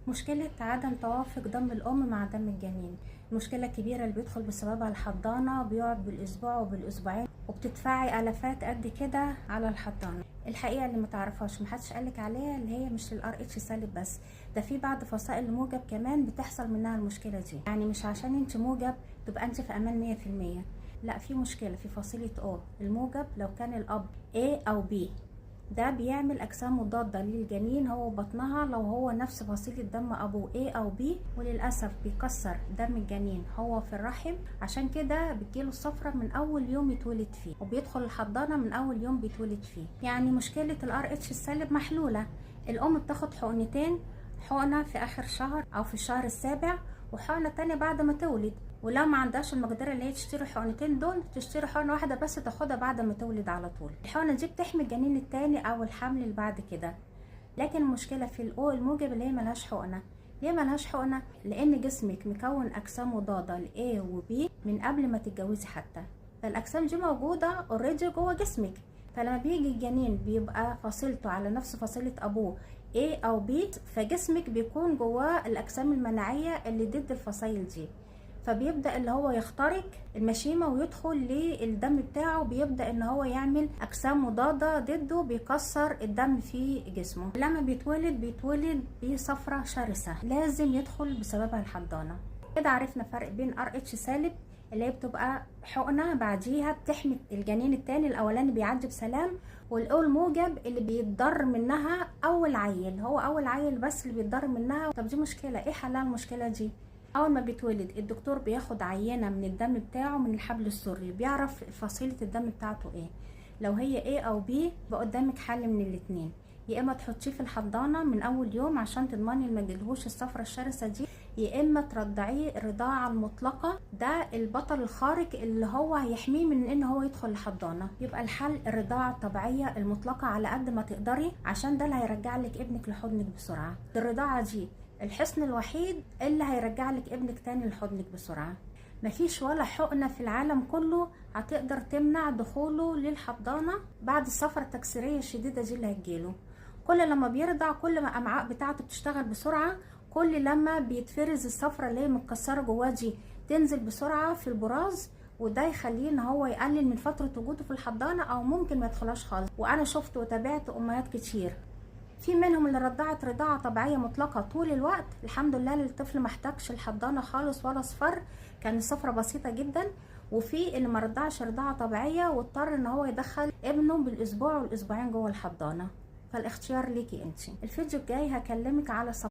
مشكلة عدم توافق دم الأم مع دم الجنين، المشكلة الكبيرة اللي بيدخل بسببها الحضانة، بيقعد بالأسبوع وبالأسبوعين وبتدفعي آلافات قد كده على الحضانة. الحقيقة اللي ما تعرفهاش محدش قالك عليها، اللي هي مش لل RH سالب بس، ده في بعض فصائل الموجب كمان بتحصل منها المشكلة دي. يعني مش عشان انت موجب تبقى انت في امان 100%، لا، في مشكلة في فصيلة O الموجب. لو كان الأب A أو B ده بيعمل أجسام مضادة للجنين هو بطنها لو هو نفس فصيلة دم أبوه A أو B، وللأسف بيكسر دم الجنين هو في الرحم، عشان كده بتجيله الصفرة من أول يوم يتولد فيه، وبيدخل الحضانة من أول يوم بيتولد فيه. يعني مشكلة ال RH السالب محلولة، الأم بتاخد حقنتين، حقنة في آخر شهر أو في الشهر السابع، وحقنة تانية بعد ما تولد. ولو ما عندهاش المقدرة اللي هي تشتري حقنتين دول، تشتري حقنة واحدة بس تاخدها بعد ما تولد على طول. الحقنة دي بتحمي الجنين التاني او الحمل اللي بعد كده. لكن المشكلة في ال O الموجب اللي هي ملهاش حقنة. ليه ملهاش حقنة؟ لان جسمك مكون اجسام مضادة ل A و B من قبل ما تتجوزي حتى، فالاجسام دي موجودة already جوه جسمك. فلما بيجي الجنين بيبقى فصيلته على نفس فصيلة ابوه A او B، فجسمك بيكون جواه الاجسام المناعية اللي ضد الفصائل دي، فبيبدأ اللي هو يخترق المشيمة ويدخل للدم بتاعه، بيبدأ ان هو يعمل اجسام مضادة ضده، بيكسر الدم في جسمه. لما بيتولد بيتولد بصفرة شرسة لازم يدخل بسببها الحضانة. كده عرفنا فرق بين RH سالب اللي هي بتبقى حقنة بعديها بتحمي الجنين التاني، الاولاني بيعدي بسلام، وال O الموجب اللي بيتضر منها اول عيل، هو اول عيل بس اللي بيتضر منها. طب دي مشكلة، ايه حلها المشكلة دي؟ اول ما بيتولد الدكتور بياخد عينة من الدم بتاعه من الحبل السري، بيعرف فصيلة الدم بتاعته ايه. لو هي A او B يبقى قدامك حل من الاتنين، يا اما تحطيه في الحضانة من اول يوم عشان تضمني ما يجيلهوش الصفرة الشرسة دي، يا اما ترضعيه الرضاعة المطلقة، ده البطل الخارق اللي هو هيحميه من ان هو يدخل الحضانة. يبقى الحل الرضاعة الطبيعية المطلقة على قد ما تقدري، عشان ده اللي هيرجع لك ابنك لحضنك بسرعة. الرضاعة دي الحصن الوحيد اللي هيرجع لك ابنك تاني لحضنك بسرعة. مفيش ولا حقنة في العالم كله هتقدر تمنع دخوله للحضانة بعد السفرة التكسيرية الشديدة دي اللي هتجيله. كل لما بيرضع كل ما الأمعاء بتاعته بتشتغل بسرعة، كل لما بيتفرز الصفرة اللي هي متكسرة جواه دي تنزل بسرعة في البراز، وده يخليه ان هو يقلل من فترة وجوده في الحضانة او ممكن ما يدخلهاش خالص. وانا شفت وتابعت امهات كتير، في منهم اللي رضعت رضاعة طبيعية مطلقة طول الوقت، الحمد لله الطفل ما احتاجش الحضانة خالص ولا صفر، كان الصفرة بسيطة جدا. وفي اللي ما رضعش رضاعة طبيعية واضطر ان هو يدخل ابنه بالاسبوع والاسبوعين جوه الحضانة. فالاختيار ليكي انت. الفيديو الجاي هكلمك على